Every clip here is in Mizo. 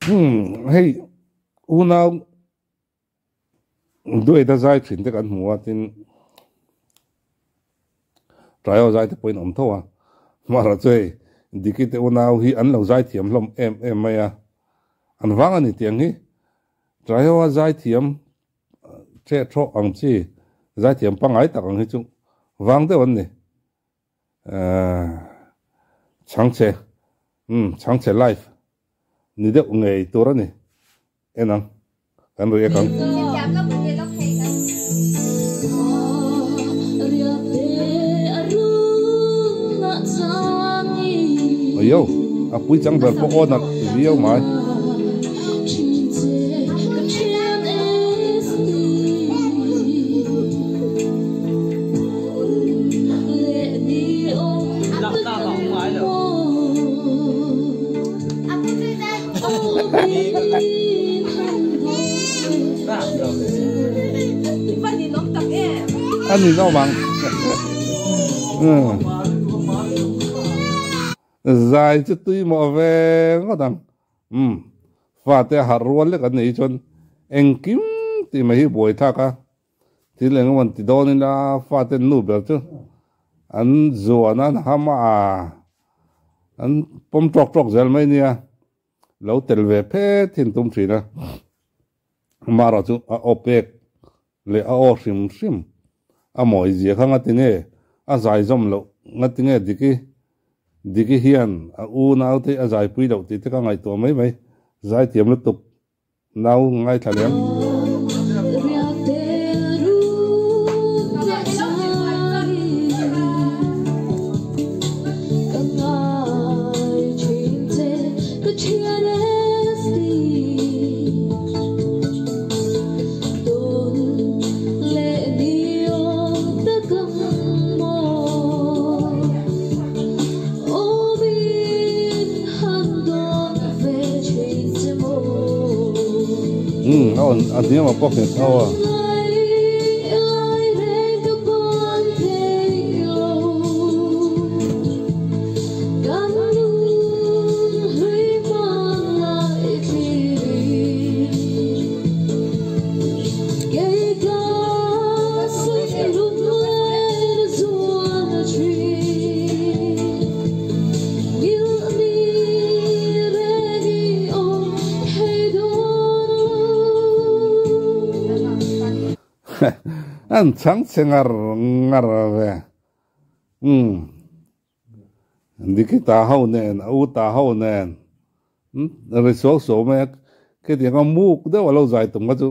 Umm hei unau duaita zai thin te kan hmu a tin Taiaw zai te pawhin awm tho a, mahra chu hei Diki te unau hi an lo zai thiam hlawm em em mai a, an vang a ni tiang hi Taiaw a zai thiam Ṭheh ṭhawh ang chi zaithiam pangngai tak ang hi chu vang deuh an ni. Chhangchhe, umm chhangchhe live ni deuh ngei tur a ni. En ang, kan react ang. Ayo, a pui chang ber pawh aw nalh viau mai. A ni zawk ang. Zai chu tui mawh ve ngawt ang. Umm, fate a harh rual lek an nih hi chuan engkim tih mai hi buai thlak a, thil eng emaw an ti dawn ila fate nu ber chu an zuan a, an ham a, an pawm tawk tawk zel mai nia, lo tel ve phet hi an tum thin a, amaherawhchu a aw pek leh a aw hrim hrim a mawi zia kha ngati nge a zai zawm loh ngati nge Diki Diki hian a u naute a zaipui loh tih te ka ngaihtuah mai mai zaithiam lutuk nau ngaithla lem. Umm a awn a hniam ah pawh nghet ho a. An chhang chhe ngar ngar ve. Umm. Nikita ho nen a u ta ho nen ri suau suau mai a khitiang a muk deuh a lo zai tum kha chu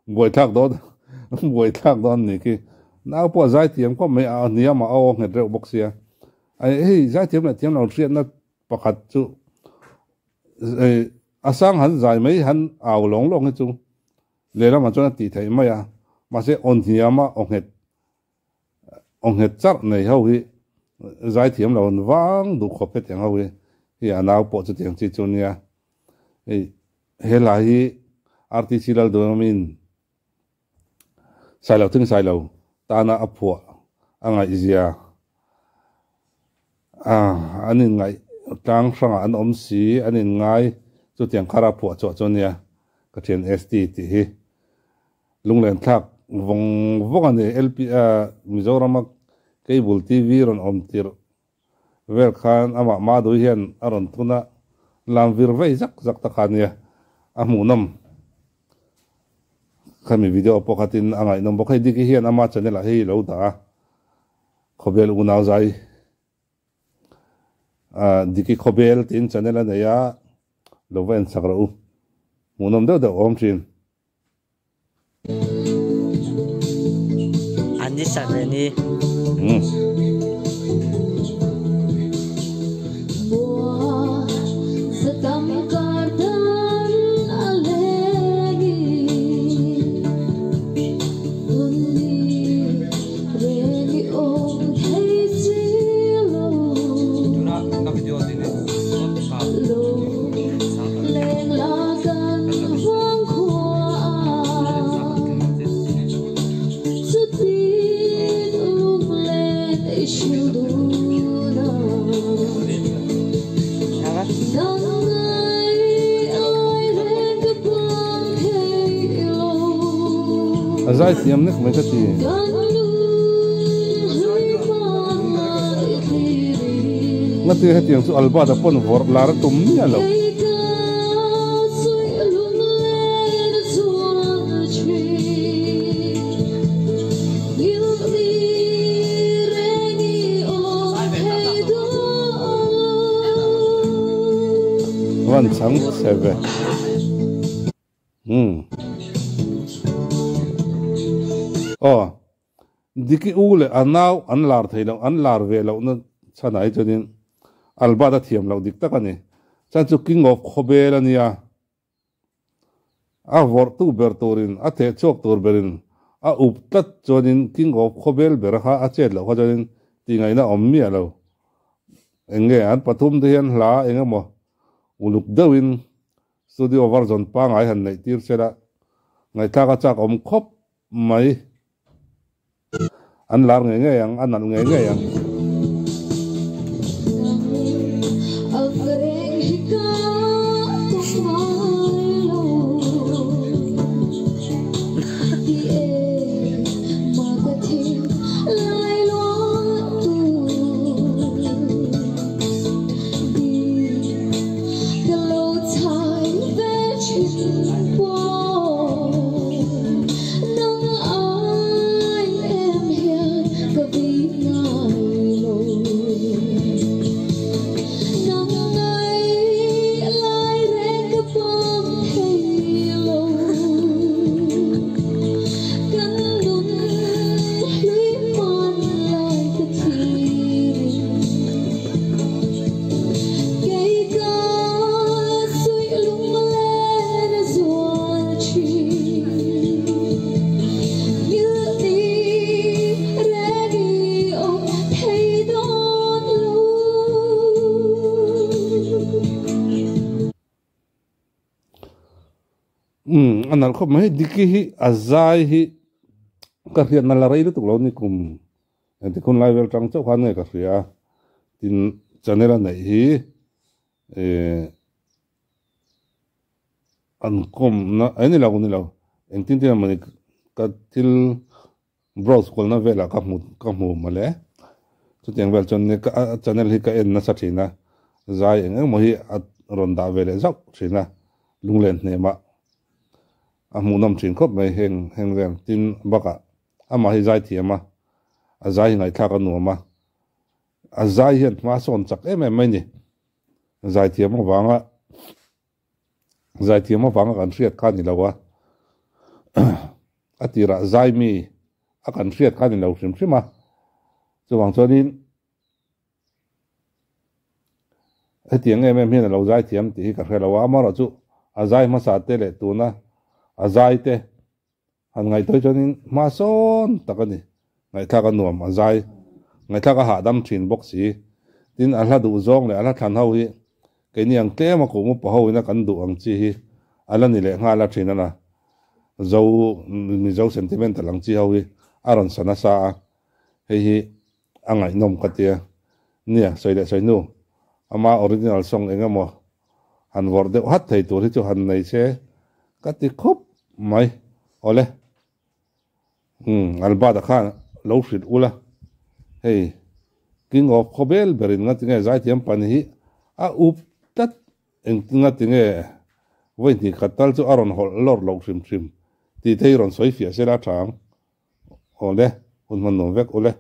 buaithlak dawn buaithlak dawn a ni khi nau pawh a zai thiam khawp mai a hniam a aw nghet reuh bawk sia hei zai thiam leh thiam lo hriatna pakhat chu a sang han zai mai han au lawng lawng hi chu lehlamah chuan a tih theih mai a mahse aw hniam a aw nghet Aw nghet charh nei ho hi zaithiam lo an vang duh khawp hetiang ho hi hi a nau pawh chutiang chi chu nia. Hei he hla hi RTC Lalduhawmin Sailo Thing Sailo tana a phuah a ngaihzia a an inngaih tlang hrangah an awm si an inngai chutiang khara phuah chhuah chu nia ka thian ST tih hi. Lunglen thlak vawng vawng a ni. LP a Mizorama Cable TV rawn awm tirh vel khan amah Madui hian a rawn thun a, lam vir vei zak zak ta kha a nia, a hmuhnawm. Khami video pawh kha tin a ngaihnawm bawk. Hei Diki hian ama channel ah hei lo dah a, Khawbel unau zai Diki Khawbel tiin channel a nei a, lo va en chak rawh u. Hmuhnawm deuh deuh a awm thin. An ni sak ve ni. zaithiam nek mai ka ti. Ngati hetiang chu Albert a pawn vawrh lar a tum miah lo. Van chang che ve. Umm. Aw. Diki u leh a nau an lar thei loh, an lar ve lohna chhanah hi chuanin Albert a thiam loh dik tak a ni. Chan chu King of Khawbel a nia. A vawrhtu ber turin, a thehchhuak tur berin a up tlat chuanin King of Khawbel ber kha a chet loh kha chuanin tihngaihna awm miah lo. Eng nge an pathum te hian hla eng emaw uluk deuhin Studio version pangngai han neih tir se la, ngaihthlak a chak awm khawp mai. An lar ngei ngei ang, a nalh ngei ngei ang. Umm a nalh khawp mai Diki hi a zai hi ka hriatna la rei lutuk lo ni kum Engtik hun lai vel tang chauh khan nge ka hria a, tin channel a neih hi eh an kawmna eh ni lo ni lo engtin tin emawni ka thil browse kualna velah ka hmu ka hmu mawle chutiang vel chuan ka channel hi ka en nasa thin a zai eng eng maw hi a rawn dah ve leh zauh thin a lunglen hnemah a hmuhnawm thin khawp mai heng heng vel tin bakah Amah hi zai thiam a, a zai hi ngaihthlak a nuam a, a zai hian hma sawn chak em em mai ni. Zai thiam avanga zai thiam avanga kan hriat kha a ni lo a, a tirah zai mi a kan hriat kha a ni lo hrim hrim a, chuvang chuanin Hetiang em em hian a lo zai thiam tih hi ka hre lo a, amaherawhchu a zai hmasa te leh tuna a zai te han ngaihtuah hi chuanin hma sawn tak a ni. Ngaihthlak a nuam, a zai ngaihthlak a hahdam thin bawk si. Tin, a hla duh zawng leh a hla thlan ho hi keini ang tlem a kum upa ho ina kan duh ang chi hi a la ni leh nghal a thin a na. Zo Mizo sentimental ang chi ho hi a rawn sa nasa a, hei hi A ngaihnawm ka tia. Nia, sawi leh sawi hnu, ama original song eng emaw han vawrh deuh hat thei tur hi chu han nei se ka ti khawp mai. Awle. Umm, Albert-a khan lo hrilh ula, hei King of Khawbel berin ngatinge zaithiam pan hi a up tlat, engtingatinge vawi hnih khat tal chu a rawn hawlh lawr loh hrim hrim tih te hi rawn sawi fiah sela a tha ang. Awle, hun hman nuam vek ule.